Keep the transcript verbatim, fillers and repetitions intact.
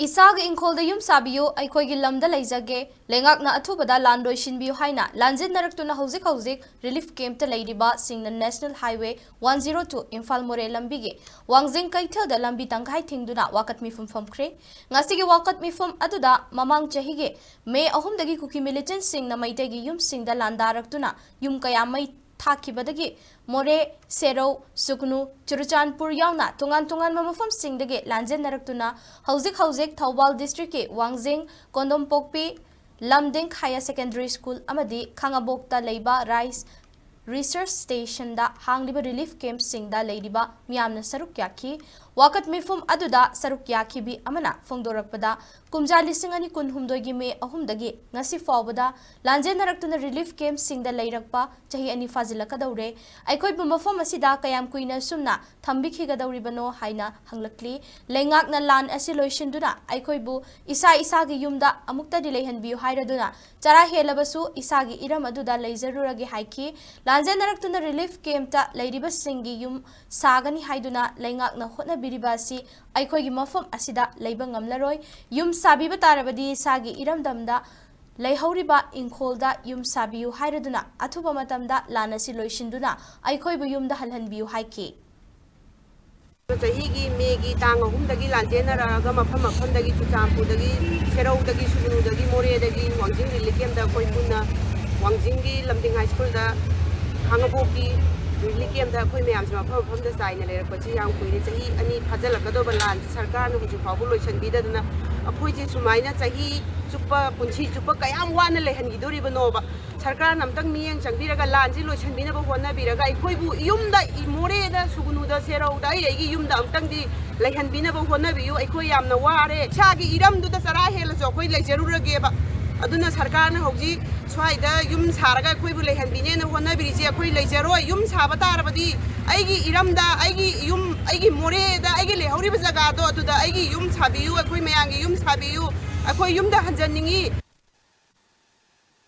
ꯏꯁꯥꯒꯤ ꯏꯪꯈꯣꯜꯗ ꯌꯨꯝ ꯁꯥꯕꯤꯌꯨ, ꯑꯩꯈꯣꯏꯒꯤ ꯂꯝꯗ ꯂꯩꯖꯒꯦ, ꯂꯩꯉꯥꯛꯅ ꯑꯊꯨꯕꯗ ꯂꯥꯟ ꯂꯣꯏꯁꯤꯟꯕꯤꯌꯨ ꯍꯥꯏꯅ ꯂꯥꯟꯖꯦꯟꯅꯔꯛꯇꯨꯅ ꯍꯧꯖꯤꯛ ꯍꯧꯖꯤꯛ ꯔꯤꯂꯤꯐ ꯀꯦꯝꯞꯇ ꯂꯩꯔꯤꯕꯁꯤꯡꯅ national highway one zero two Imphal Moreh ꯂꯝꯕꯤꯒꯤ ꯋꯥꯡꯖꯤꯡ ꯀꯩꯊꯦꯜꯗ ꯂꯝꯕꯤ ꯇꯪꯈꯥꯏ ꯊꯤꯡꯗꯨꯅ ꯋꯥꯀꯠ ꯃꯤꯐꯝ ꯐꯝꯈ꯭ꯔꯦ꯫ ꯉꯁꯤꯒꯤ ꯋꯥꯀꯠ ꯃꯤꯐꯝ ꯑꯗꯨꯗ ꯃꯃꯥꯡ ꯆꯍꯤꯒꯤ ꯃꯦ ꯑꯍꯨꯝꯗꯒꯤ ꯀꯨꯀꯤ ꯃꯤꯂꯤꯇꯦꯟꯠꯁꯤꯡꯅ ꯃꯩꯇꯩꯒꯤ ꯌꯨꯝꯁꯤꯡꯗ ꯂꯥꯟꯗꯥꯔꯛꯇꯨꯅ ꯌꯨꯝ ꯀꯌꯥ ꯃꯩ ꯊꯥꯈꯤꯕꯗꯒꯤ ꯃꯣꯔꯦ, ꯁꯦꯔꯧ, ꯁꯨꯒꯅꯨ, ꯆꯨꯔꯆꯥꯟꯄꯨꯔ ꯌꯥꯎꯅ ꯇꯣꯉꯥꯟ ꯇꯣꯉꯥꯟꯕ ꯃꯐꯝꯁꯤꯡꯗꯒꯤ ꯂꯥꯟꯖꯦꯟꯅꯔꯛꯇꯨꯅ ꯍꯧꯖꯤꯛ ꯍꯧꯖꯤꯛ ꯊꯧꯕꯥꯜ ꯗꯤꯁꯇ꯭ꯔꯤꯛꯀꯤ ꯋꯥꯡꯖꯤꯡ, ꯀꯣꯟꯗꯣꯝꯄꯣꯛꯄꯤ, ꯂꯝꯗꯤꯡ ꯍꯥꯌꯔ ꯁꯦꯀꯦꯟꯗꯔꯤ ꯁ꯭ꯀꯨꯜ ꯑꯃꯗꯤ ꯈꯥꯉꯕꯣꯛꯇ ꯂꯩꯕ ꯔꯥꯏꯁ ꯔꯤꯁꯔꯆ ꯁ꯭ꯇꯦꯁꯟꯗ ꯍꯥꯡꯂꯤꯕ ꯔꯤꯂꯤꯐ ꯀꯦꯝꯞꯁꯤꯡꯗ ꯂꯩꯔꯤꯕ ꯃꯤꯌꯥꯝꯅ ꯁꯔꯨꯛ ꯌꯥꯈꯤ꯫ ꯋꯥꯀꯠ ꯃꯤꯐꯝ ꯑꯗꯨꯗ ꯁꯔꯨꯛ ꯌꯥꯈꯤꯕꯤ ꯑꯃꯅ ꯐꯣꯡꯗꯣꯔꯛꯄꯗ, ꯀꯨꯝꯖꯥ ꯂꯤꯁꯤꯡ ꯑꯅꯤ ꯀꯨꯟꯍꯨꯝꯗꯣꯏꯒꯤ ꯃꯦ ꯑꯍꯨꯝꯗꯒꯤ ꯉꯁꯤ ꯐꯥꯎꯕꯗ ꯂꯥꯟꯖꯦꯟꯅꯔꯛꯇꯨꯅ ꯔꯤꯂꯤꯐ ꯀꯦꯝꯞꯁꯤꯡꯗ ꯂꯩꯔꯛꯄ ꯆꯍꯤ ꯑꯅꯤ ꯐꯥꯖꯤꯜꯂꯛꯀꯗꯧꯔꯦ꯫ ꯑꯩꯈꯣꯏꯕꯨ ꯃꯐꯝ ꯑꯁꯤꯗ ꯀꯌꯥꯝ ꯀꯨꯏꯅ ꯑꯁꯨꯝꯅ ꯊꯝꯕꯤꯈꯤꯒꯗꯧꯔꯤꯕꯅꯣ ꯍꯥꯏꯅ ꯍꯪꯂꯛꯂꯤ꯫ ꯂꯩꯉꯥꯛꯅ ꯂꯥꯟ ꯑꯁꯤ ꯂꯣꯏꯁꯤꯟꯗꯨꯅ ꯑꯩꯈꯣꯏꯕꯨ ꯏꯁꯥ ꯏꯁꯥꯒꯤ ꯌꯨꯝꯗ ꯑꯃꯨꯛꯇꯗꯤ ꯂꯩꯍꯟꯕꯤꯌꯨ ꯍꯥꯏꯔꯗꯨꯅ ꯆꯔꯥ ꯍꯦꯜꯂꯕꯁꯨ ꯏꯁꯥꯒꯤ ꯏꯔꯝ ꯑꯗꯨꯗ ꯂꯩꯖꯔꯨꯔꯒꯦ ꯍꯥꯏꯈꯤ꯫ ꯂꯥꯟꯖꯦꯟꯅꯔꯛꯇꯨꯅ ꯔꯤꯂꯤꯐ ꯀꯦꯝꯞꯇ ꯂꯩꯔꯤꯕꯁꯤꯡꯒꯤ ꯌꯨꯝ ꯁꯥꯒꯅꯤ ꯍꯥꯏꯗꯨꯅ ꯂꯩꯉꯥꯛꯅ ꯍꯣꯠꯅꯕꯤꯔꯤꯕ ꯑꯁꯤ ꯑꯩꯈꯣꯏꯒꯤ ꯃꯐꯝ ꯑꯁꯤꯗ ꯂꯩꯕ ꯉꯝꯂꯔꯣꯏ꯫ ꯌꯨꯝ ꯁꯥꯕꯤꯕ ꯇꯥꯔꯕꯗꯤ ꯏꯁꯥꯒꯤ ꯏꯔꯝꯗꯝꯗ ꯂꯩꯍꯧꯔꯤꯕ ꯏꯪꯈꯣꯜꯗ ꯌꯨꯝ ꯁꯥꯕꯤꯌꯨ ꯍꯥꯏꯔꯗꯨꯅ ꯑꯊꯨꯕ ꯃꯇꯝꯗ ꯂꯥꯟ ꯑꯁꯤ ꯂꯣꯏꯁꯤꯟꯗꯨꯅ ꯑꯩꯈꯣꯏꯕꯨ ꯌꯨꯝꯗ ꯍꯜꯍꯟꯕꯤꯌꯨ ꯍꯥꯏꯈꯤ꯫ ꯆꯍꯤꯒꯤ ꯃꯦꯒꯤ ꯇꯥꯡ ꯑꯍꯨꯝꯗꯒꯤ ꯂꯥꯟꯖꯦꯟꯅꯔꯛꯑꯒ ꯃꯐꯝ ꯃꯐꯝꯗꯒꯤ, ꯆꯨꯔꯆꯥꯟꯄꯨꯔꯗꯒꯤ, ꯁꯦꯔꯧꯗꯒꯤ, ꯁꯨꯒꯅꯨꯗꯒꯤ, ꯃꯣꯔꯦꯗꯒꯤ ꯋꯥꯡꯖꯤꯡ ꯔꯤꯂꯤꯐ ꯀꯦꯝꯞꯇ ꯑꯩꯈꯣꯏ ꯄꯨꯟꯅ ꯋꯥꯡꯖꯤꯡꯒꯤ ꯂꯝꯗꯤꯡ ꯍꯥꯏ ꯁ꯭ꯀꯨꯜꯗ ꯈꯥꯉꯕꯣꯛꯀꯤ ꯔꯤꯂꯤꯐ ꯀꯦꯝꯞꯇ ꯑꯩꯈꯣꯏ ꯃꯌꯥꯝꯁꯦ ꯃꯐꯝ ꯃꯐꯝꯗ ꯆꯥꯏꯅ ꯂꯩꯔꯛꯄꯁꯤ ꯌꯥꯝ ꯀꯨꯏꯔꯦ꯫ ꯆꯍꯤ ꯑꯅꯤ ꯐꯥꯖꯤꯜꯂꯛꯀꯗꯧꯕ ꯂꯥꯟꯁꯤ ꯁꯔꯀꯥꯔꯅ ꯍꯧꯖꯤꯛ ꯐꯥꯎꯕ ꯂꯣꯏꯁꯤꯟꯕꯤꯗꯗꯅ ꯑꯩꯈꯣꯏꯁꯦ ꯁꯨꯃꯥꯏꯅ ꯆꯍꯤ ꯆꯨꯞꯄ, ꯄꯨꯟꯁꯤ ꯆꯨꯞꯄ ꯀꯌꯥꯝ ꯋꯥꯅ ꯂꯩꯍꯟꯈꯤꯗꯣꯔꯤꯕꯅꯣꯕ? ꯁꯔꯀꯥꯔꯅ ꯑꯝꯇꯪ ꯃꯤꯠꯌꯦꯡ ꯆꯪꯕꯤꯔꯒ ꯂꯥꯟꯁꯤ ꯂꯣꯏꯁꯤꯟꯕꯤꯅꯕ ꯍꯣꯠꯅꯕꯤꯔꯒ ꯑꯩꯈꯣꯏꯕꯨ ꯌꯨꯝꯗ, ꯏ-, ꯃꯣꯔꯦꯗ, ꯁꯨꯒꯅꯨꯗ, ꯁꯦꯔꯧꯗ, ꯑꯩ ꯑꯩꯒꯤ ꯌꯨꯝꯗ ꯑꯃꯨꯛꯇꯪꯗꯤ ꯂꯩꯍꯟꯕꯤꯅꯕ ꯍꯣꯠꯅꯕꯤꯌꯨ꯫ ꯑꯩꯈꯣꯏ ꯌꯥꯝꯅ ꯋꯥꯔꯦ꯫ ꯏꯁꯥꯒꯤ ꯏꯔꯝꯗꯨꯗ ꯆꯔꯥ ꯍꯦꯜꯂꯁꯨ ꯑꯩꯈꯣꯏ ꯂꯩꯖꯔꯨꯔꯒꯦꯕ꯫ ꯑꯗꯨꯅ ꯁꯔꯀꯥꯔꯅ ꯍꯧꯖꯤꯛ ꯁ꯭ꯋꯥꯏꯗ ꯌꯨꯝ ꯁꯥꯔꯒ ꯑꯩꯈꯣꯏꯕꯨ ꯂꯩꯍꯟꯕꯤꯅꯦꯅ ꯍꯣꯠꯅꯕꯤꯔꯤꯁꯦ ꯑꯩꯈꯣꯏ ꯂꯩꯖꯔꯣꯏ꯫ ꯌꯨꯝ ꯁꯥꯕ ꯇꯥꯔꯕꯗꯤ ꯑꯩꯒꯤ ꯏꯔꯝꯗ, ꯑꯩꯒꯤ ꯌꯨꯝ, ꯑꯩꯒꯤ ꯃꯣꯔꯦꯗ, ꯑꯩꯒꯤ ꯂꯩꯍꯧꯔꯤꯕ ꯖꯒꯥꯗꯣ ꯑꯗꯨꯗ ꯑꯩꯒꯤ ꯌꯨꯝ ꯁꯥꯕꯤꯌꯨ, ꯑꯩꯈꯣꯏ ꯃꯌꯥꯝꯒꯤ ꯌꯨꯝ ꯁꯥꯕꯤꯌꯨ꯫ ꯑꯩꯈꯣꯏ ꯌꯨꯝꯗ ꯍꯟꯖꯟꯅꯤꯡꯉꯤ꯫